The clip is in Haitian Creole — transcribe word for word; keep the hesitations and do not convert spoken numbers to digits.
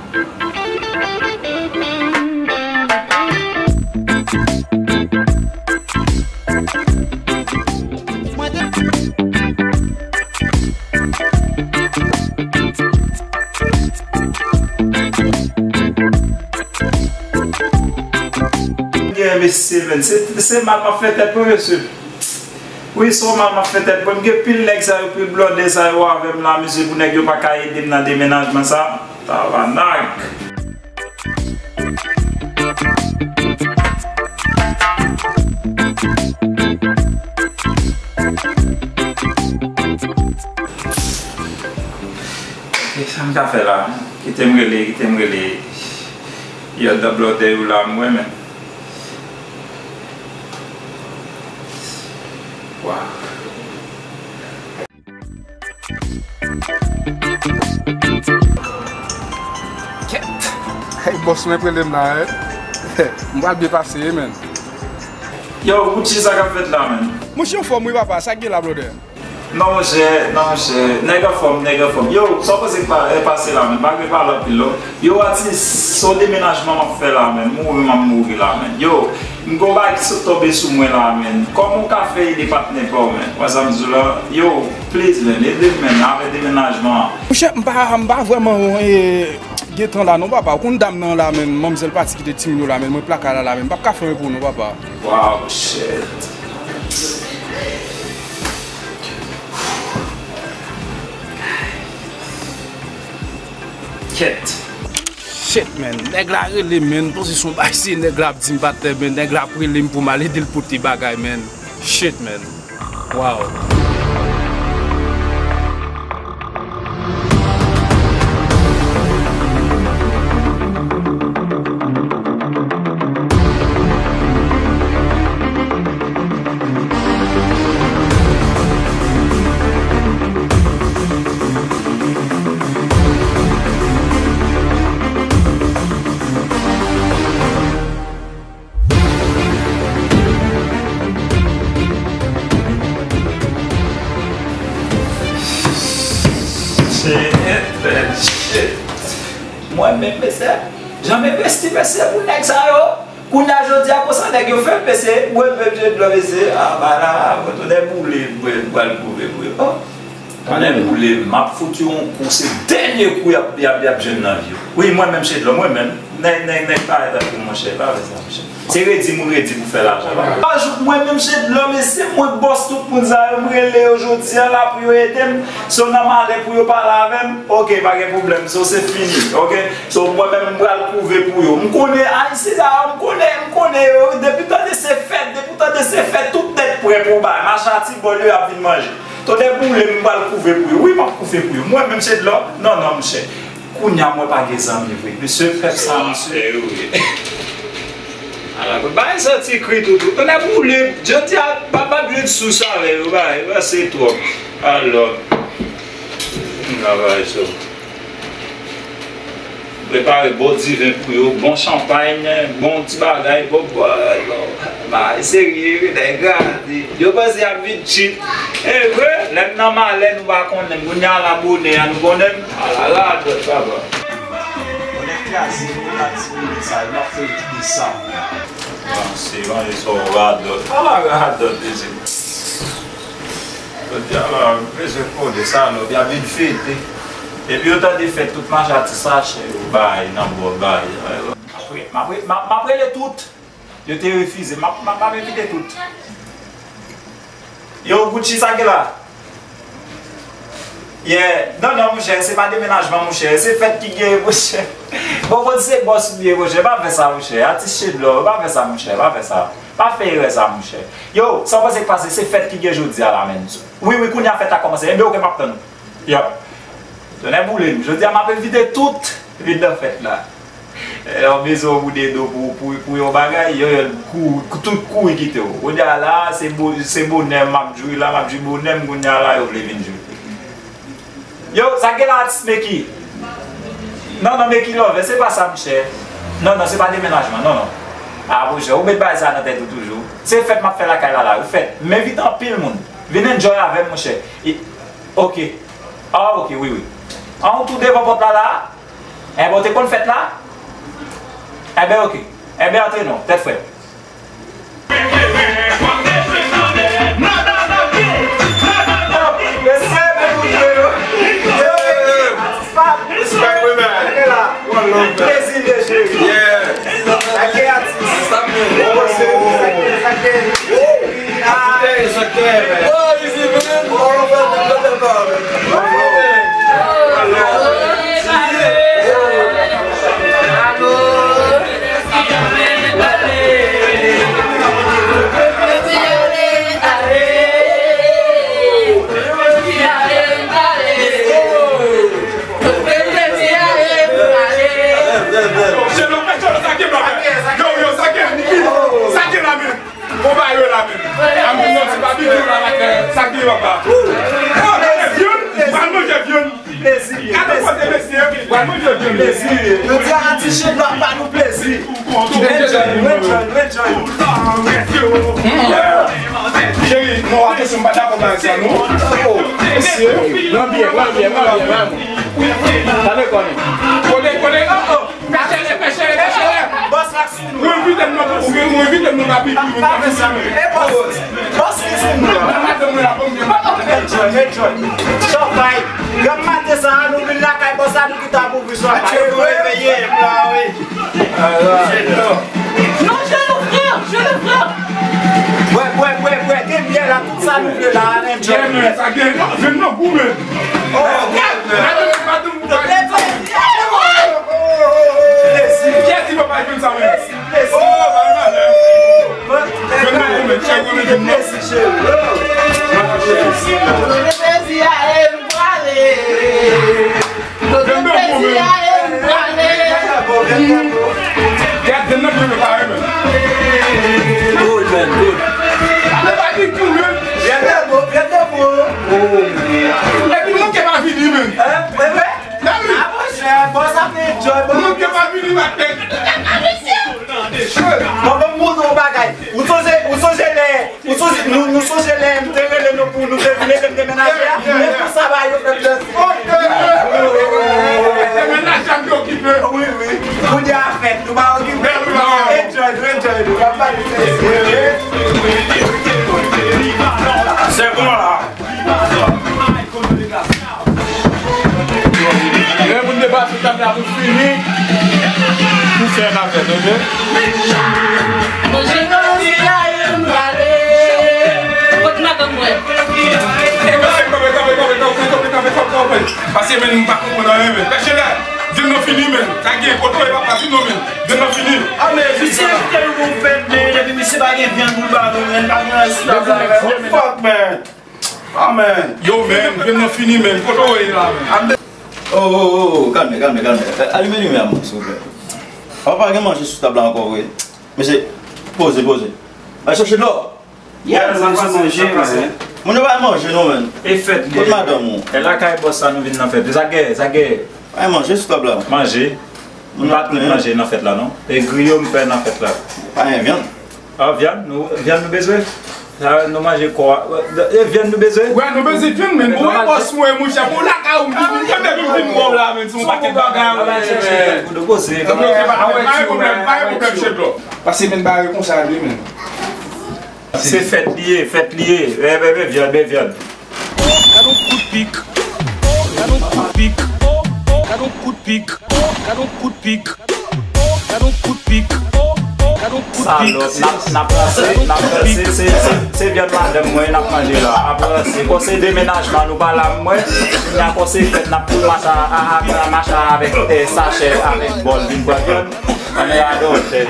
Gen mesye, men se, se mal m ap fè tèt mwen, mesye. Wi, se mal m ap fè tèt mwen. M gen pil nèg sa yo, pil blòdè sa yo avè m la, mesye, pou nèg yo pa ka ede m nan demenajman sa. Tabannak. E sa m ka fè la? Kite m rele, kite m rele. Yòl dan blòdè yo la, m wè, men. Waw. Kèt! Hey, bòs mwen k rele m la, wi. M pral byen pase, wi, men. Yo, Gucci, sa k ap fèt la, men? Monchè, anfòm, wi, papa. Sa k gen la, blòdè? Non, monchè, non, monchè. Nèg anfòm, nèg anfòm. Yo, sa w panse k pa, eh, pase la, men? Pa gen pale anpil, non. Yo, atis, se yon demenajman m ap fè la, men. Mouri, m ap mouri la, men. Yo, m gon bagay ki sot tonbe sou mwen la, men. Kòman w ka fè ede patnè pa w, men? Wè sa m di w la? Yo, please, men, ede m, men, avèk demenajman an. Monchè, m pa, m pa vrèman, eh, gen tan la, non, papa. Ou konn dam nan la, men. Manmzèl pati kite timoun yo la, men. Mwen plaka la, la, men. M p ap ka fè anyen pou ou, non, papa. Wow, shit. Kèt. Shit, man. Nèg la rele, man. Panse se yon bay, se nèg la ap di m pa tè, man. Nèg la ap rele m pou m al ede l pote bagay, man. Shit, man. Wow. Shit, man, shit. Mwen menm, mesye, jan m envesti, mesye, pou nèg sa yo. Kounye a, jodi a, konsa nèg yo fè m, mesye, mwen menm, je dlo, mesye, a, ba la, mwen tounen boule, mwen pral pwouve pou yo. Oh. Pandan m boule, m ap fout yo yon kou, se dènye kou y ap, y ap, y ap jwenn nan vi yo. Wi, mwen menm, Shedlò, mwen menm. Nèg, nèg, nèg parèt ak ou, monchè, pa fè sa, monchè. Se redi moun redi pou fè lajan. Pa jouk mwen menm, Shedlò, mesye, mwen bòs tout moun sa yo, m rele yo jodi a la pou yo ede m. So nan malè pou yo pale avè m, oke, pa gen pwoblèm. So se fini, oke. So mwen menm, m pral pwouve pou yo. M konnen Ayisyen sa yo, m konnen, m konnen yo. Depi tande se fèt, depi tande se fèt, tout nèg prè pou bay. Machanti bòl yo ap vin manje. Tonnè boule m, m pral kouve pou yo. Wi, m ap kouve pou yo. Mwen menm, Shedlò? Non, non, monchè. Kounye a, mwen pa gen zanmi vre. Mesye, pèp sa, mesye. Ala, kout bagay santi kri toutou. Tonnè boule, jodi a, pa, pa jwe sous avè yo, bagay, yo se twòp. Alò, m travay sou. Prepare bon diven pou yo, bon chanpay, bon ti bagay, bon, bon, bon, bagay serye, wi, nèg gade. Yo panse y ap vin chit. E vre, lè n nan malè, nou pa konnen. Kounye a la bonè a, nou konnen. Ala radòt, papa. Bonè kraze, nou la ti minit sa, n ap fè l tou sa. Panse, panse, se yon radòt. Ala radòt, mesye. Jodi a la, m bezwen kole sa, lòt y ap vin fete. Epi yo tande fèt, tout mache atis sa, chè, yo bay nan bò, bay. M ap re-, m ap re-, m ap, m ap rele tout. Yo te refize. M ap, m ap, m ap envite tout. Yo, Gucci, sa gen la? Yeah. Non, non, monchè, se pa demenajman, monchè. Se fèt ki gen, monchè. Bon, bon, se bòs ou ye, monchè. Pa fè sa, monchè. Atis Shedlò, pa fè sa, monchè. Pa fè sa. Pa fè erè sa, monchè. Yo, sa w panse k pase? Se fèt ki gen jodi a la, menn. Wi, wi, kounye a fèt la kòmanse. Enben, oke, m ap tann ou. Yap. Tonnè boule m. Jodi a, m ap envite tout vin nan fèt la. Lè w bezwen yon bout de do pou, pou, pou yon bagay, yo, yo kou-, tout kouri kite w. Kounye a la, se bo-, se bonè m ap jwi la, m ap jwi bonè m, kounye a la, yo vle vin jwi. Yo, sa k gen la, atis Meki? Non, non, Meki Love, se pa sa, monchè. Non, non, se pa demenajman, non, non. A, monchè, ou met bagay sa nan tèt ou toujou. Se fèt m ap fè lakay la, la, wi, fèt. M envite anpil moun. Vin enjoy avè m, monchè. E, oke. A, oke, wi, wi. An, ou tou devan pòt la, la? Enben, w te konn fèt la? Enben, oke. Enben, antre non, tèt frè. Respè pou nou, yo. Yo, yo, yo. Respect, wi, man. Antre la. One love, man. Plezi, cheri. Yeah. Sa k gen atis? Sa k gen? Sa k gen? Sa k gen? Ah. Hey, sa k gen, man? Oh, easy, man. Oh, man. Yo, yo, sa k gen, Niki? Sa k gen la menm? Bon, ba yo la menm. An vin nan ti babikyou la maten. Sa k gen, papa? Yo, gade vyann, pral manje vyann. Gade kote mesye, pral manje vyann. Yo di atis Shedlock ba nou plezi. Enjoy, enjoy, enjoy. Cheri, non, atansyon, m pa dakò bagay sa, non. Oh, mesye. Pran byen, pran byen, pran byen, pran byen. Tande kò nou. Kote, kote, oh, oh. Pèche lè, pèche lè, pèche lè. Bòs la sou nou. Ou envite m nan, ou envite m nan babikyou, men pa fè sa, men. E bòs, bòs ki sou nou la. Nan maten mwen la, bon, byen. Enjoy, enjoy. Chanpay. Granm maten sa a, nou vin lakay bòs la, nou kite ap ouvri chanpay. Atire, mwen reveye m la, wi. Non, je le frère, je le frère. Bwè, bwè, bwè, bwè, gen byè la, tout sa nou vle la, enjoy. Yeah, man, sa gen, non, vin nan gou, man. Oh, God, man. Kiyès ki papa jwenn sa, man? Oh, ba malè. Jwenn nan gou, man, chè gou, man, vin nan. Plezi a e m prale. Kote plezi a e m prale. Gad, vin nan, vin nan, pa renmen. Good, man, good. Ale pa di tou, man. Vin nan, bon, vin nan, bon. Epi nou ke pa vini, man. Hein? Bebe? Ah, monchè, bòs ap enjoy, bòs. Moun ke pa vini, pa tèt. Bon, bon, moun, yon bagay. Ou sonje, ou sonje lè, ou sonje, nou, nou sonje lè m te rele nou pou nou te vin ede m demenaje a? E pou sa ba yo fè plezi. Demen la, chanm te okipe. Wi, wi. Kounye a fèt, nou pa okipe. Enjoy, nou enjoy, nou pa pale. Se bon la. Lè moun debake sou tab la pou fini, pou fè navèt, oke? Manje nan zi a e m prale. Kot madanm mwen? Kanpe, kanpe, kanpe. Pase, men, m pa konprann anyen, men. Pèche la, di m non fini, men. Sa gen, kote w ye, papa, di m non, men. Di m non fini. Ah, men, misye envite nou pou fèt, men, epi misye pa gen vyann pou l ba nou, men, pa gen anyen sou tab la, men. What the fuck, man? Amen. Yo, men, vyann nan fini, men. Kote w ye la, men? Oh, oh, oh, oh, kalme, kalme, kalme. Eh, alime limyè a, mwen, silvouplè. Papa, gen manje sou tab la ankò, vre. Mesye, poze, poze. Al chèche dlo. Yeah, sa pase, sa pase. Moun yo pa manje, non, men. E fèt li ye. Kot madanm ou? E lakay bòs sa nou vin nan fèt. Sa gen, sa gen. Pa manje sou tab la. Manje. Nou pa tout manje nan fèt la, non. E griyo m fè nan fèt la. Pa gen vyann. Ah, vyann, nou, vyann nou bezwen. Sa, nou manje kò a. E vyann nou bezwen? Wè, nou bezwen vyann, men. Bon, e bòs mwen, monchè, bon, lakay ou, m vin, m vin, m vin wè w la, men, se yon pakèt bagay, wi, men. Pase, men, bare konsa, wi, men. Se fèt li ye, fèt li ye. E, e, e, vyann, e, vyann. Oh, gad on kout pik. Oh, gad on kout pik. Oh, oh, gad on kout pik. Oh, gad on kout pik. Oh, gad on kout pik. Oh, oh, gad on kout pik. Salòp, n ap, n ap ranse, n ap ranse, se, se, se vyann madanm mwen n ap manje la. Ap ranse. Kòm se demenajman nou pa la, mwen, kounye a kòm se fèt, n ap tou mache a, a, a, mache avèk, eh, sachè, avèk bòl, vin pran vyann. Ann gade, chè.